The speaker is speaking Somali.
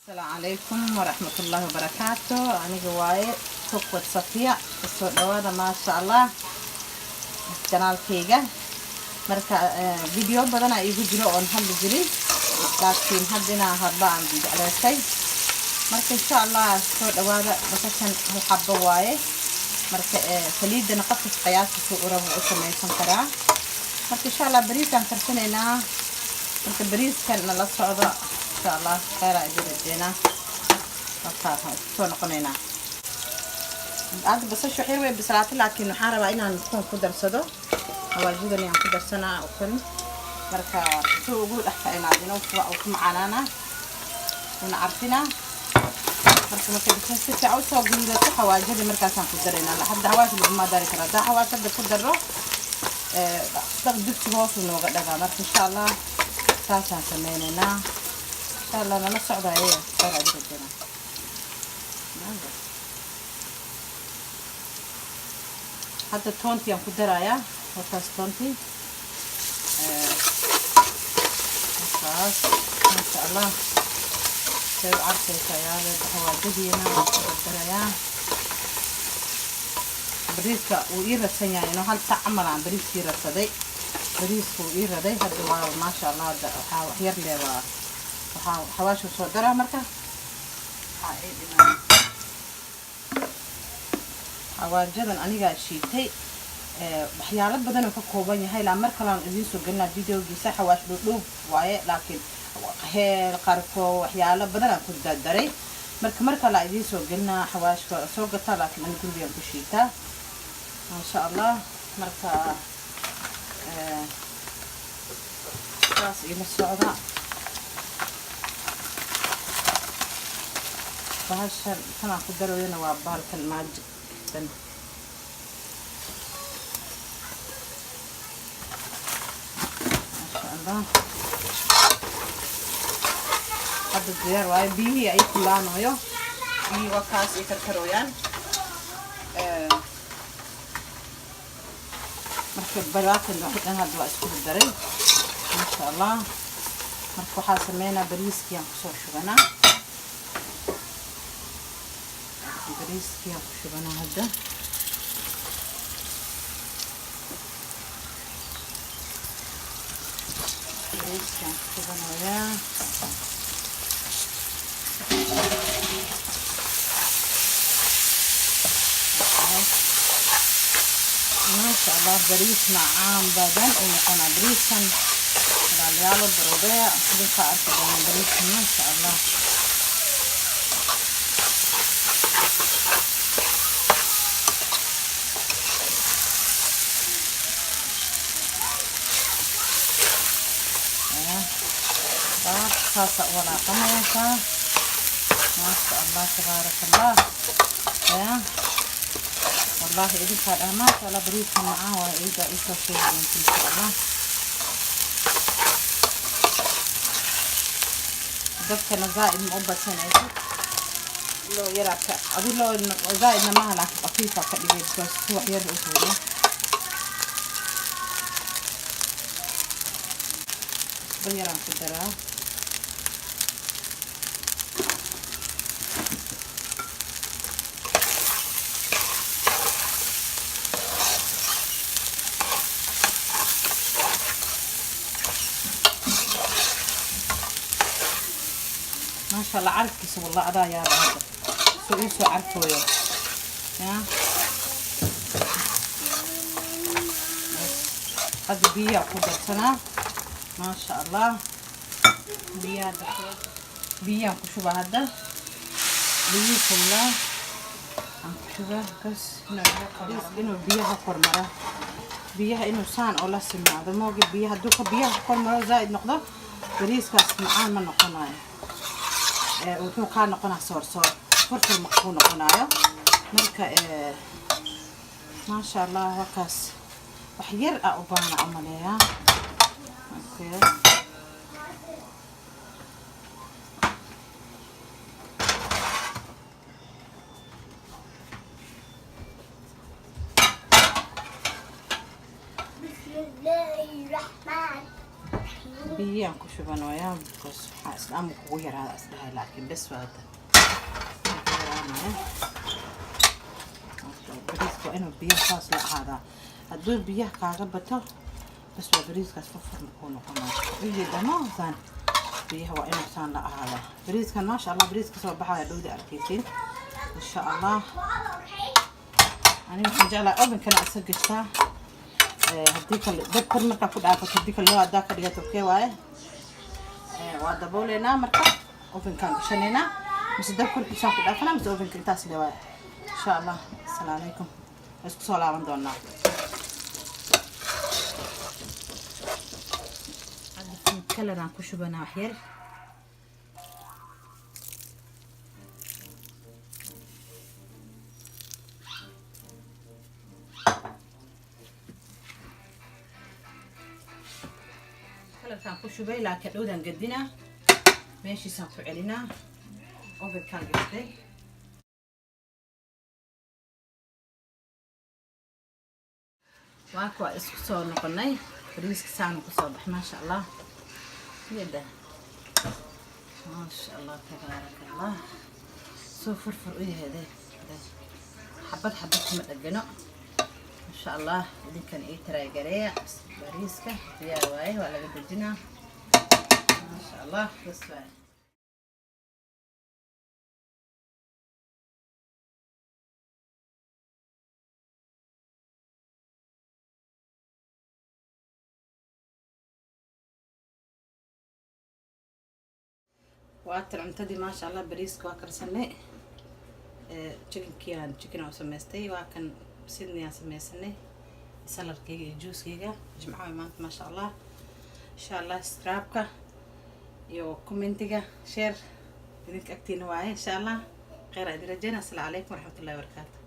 Asalaamu calaykum waraxmatullaahi wabarakaatu. Aniga waaye Tukwad Safiya. Kusoo dhawaada, maasha Allah, channelkayga. Marka video badanaa iigu jiro oon hadli jirin, laakiin hadda inaan hadla aan jecleysay. Marka insha Allah soo dhawaada. Basashan hal xabo waaye. Marka saliidana qofkas qiyaastiisa u rabo u samaysan karaa. Marka insha Allah bariisaan karsanaynaa. Marka bariiskan nala socdo insha Allah, kheyraa idin rajeynaa. Marka waxaan isku soo noqonaynaa. Hadda basasha waxyar way bislaatay, laakiin waxaan rabaa inaan ukun ku darsado. Xawaajidan ayaan ku darsanaa ukun. Marka suu ugu dhex ficnaadino uu ku macaanaana una carfinaa. Marka basasha si fiican usoo guduudato, xawaajadii markaasaan ku daraynaa. Hadda xawaash laguma dari karo. Haddaa xawaash hadda ku daro, dhaq dugsiga hoos uu nooga dhagaa. Marka insha Allah saasaan sameynaynaa. Insha Allah nala socdaye, kheyr idin rajeynaa. Hadda toontii aan ku darayaa. Wataas toontii, wataas, maasha Allah, say u carfaysa. Ayaaleed xawaajadiina waan ku dardarayaa. Bariiska wuu ii radsan yahay inuu hal sac camal aan bariiskii radsaday. Bariiska wuu ii raday hadda, waa maasha Allah. Hadda waxaa wax yar leh, waa waxaa xawaashu soo daraa. Marka waxaa ii dhiman xawaajadan anigaa shiitay. Waxyaalo badan oo ka kooban yahay laa mar kalean idiin soo gelinaa videogiisa. Xawaash dhuudhuub waaye, laakiin heel, qarfo, waxyaalo badan aan ku dardaray. Marka mar kale aan idiin soo gelinaa. Xawaashka soo gataa, laakiin ani gurigaan ku shiitaa, maasha Allah. Marka saas ila socda. Bahashan tanaan ku darayona waa bahalkan Magic tan. Maasha Allah, hadda diyaar waayo. Biyihii ay kulaanayo, biyihii waa kaas ay karkarooyaan. Marka balaakan waxay dhan hadda waa isku daray, maasha Allah. Marka waxaa sameynaa, bariiskii aan kusoo shubanaa. Bariiskii aan ku shubanaa hadda. Bariiskii aan ku shubanayaa. Maasha Allah, bariis macaan badan uu noqonaa bariiskan. Walaalayaalo, baroodaya idinkaa arki doona bariiskan, maasha Allah. Saasa u walaaqanaysaa, maasha Allah, tabaaraka Allah. Ya wallahi idinkaa dhaha, maasha Allah, bariiskan macaan waa. Iiga isoo sheegi doonta insha Allah. Dabkana zaaid ma u badsanaysid, loo yaraa ka adi loo zaaidna maaha, laakiin khafiifa ka dhigay because si wax yar u huuro. Cusbo yaraan ku daraa. Maasha Allah, carafkiisa wallah adaa yaaba hadda soo ii soo carfooyo. Ya hadda biyaa ku darsanaa, maasha Allah. Biyaha biyaan ku shubaa hadda. Biyihii kululaa aan ku shubaa bas. Inuu biyaha kormara, biyaha inuu saan oo la simaado moogi. Biyaha hadduu ka biyaha kormaro, zaa'id noqdo, bariiskaas macaan ma noqonayo. Wuxuu kaa noqonaa soor soor, furfur ma kuu noqonayo. Marka maasha Allah, wakaas wax yar ah u baahna umaleeyaa. Okay. بسم الله الرحمن الرحيم. Biyaan ku shubanayaa because waxaa islaama kugu yaraada isdhahay, laakiin bes waa hadda ku yaraanaya. Bariiska waa inuu biyaha saas la ahaadaa. Hadduu biyaha kaaga bato, bas waa bariiskaas furfur makuu noqonayo. Ujeeda saan biyaha waa inuu saan la ahaadaa bariiskan. Maasha Allah, bariiska soo baxaya dhowda arkeysiin, insha Allah. Aniga waxaan jeclahay ovenkana isa gashtaa. Haddii kale dab kor markaa ku dhaafato, haddii kale loo haddaa ka dhigato, okay waaye. Waa dabooleynaa marka, ovenkaan gashanaynaa, mise dab korkiisaan ku dhaafanaa, mise ovenka, intaas le waaye, insha Allah. Asalaamu calaykum, waa isku soo laaban doonaa. Hadda food color aan ku shubanaa wax yar. Colorkaan ku shubay, laakiin dhowdaan gadinaa, meeshiisaan ku celinaa, ovenkaan gashtay. Waa kuwa isku soo noqonay. Bariiska saanu kusoo bax, maasha Allah, yada, maasha Allah, tabaaraka Allah. Soo furfur u yaheede, xabad xabad kuma dhegano, insha Allah. Idinkan ii try gareeya. Bariiska diyaar waaye, waa laga dejinaa, maasha Allah, bas waaye. Waatan cuntadii, maasha Allah. Bariiska waa karsanay, chickenkii aan chicken aan samaystay, waa kan Sydney aan sameysanay, saladkayga iyo juuskayga. Jimcaha maanta, maasha Allah. Insha Allah subscribe-ka iyo commentiga, share idinka agtiina waaye, insha Allah. Kheyr aan idin rajeynaa. Asalaamu calaykum waraxmatullahi wabarakaatu.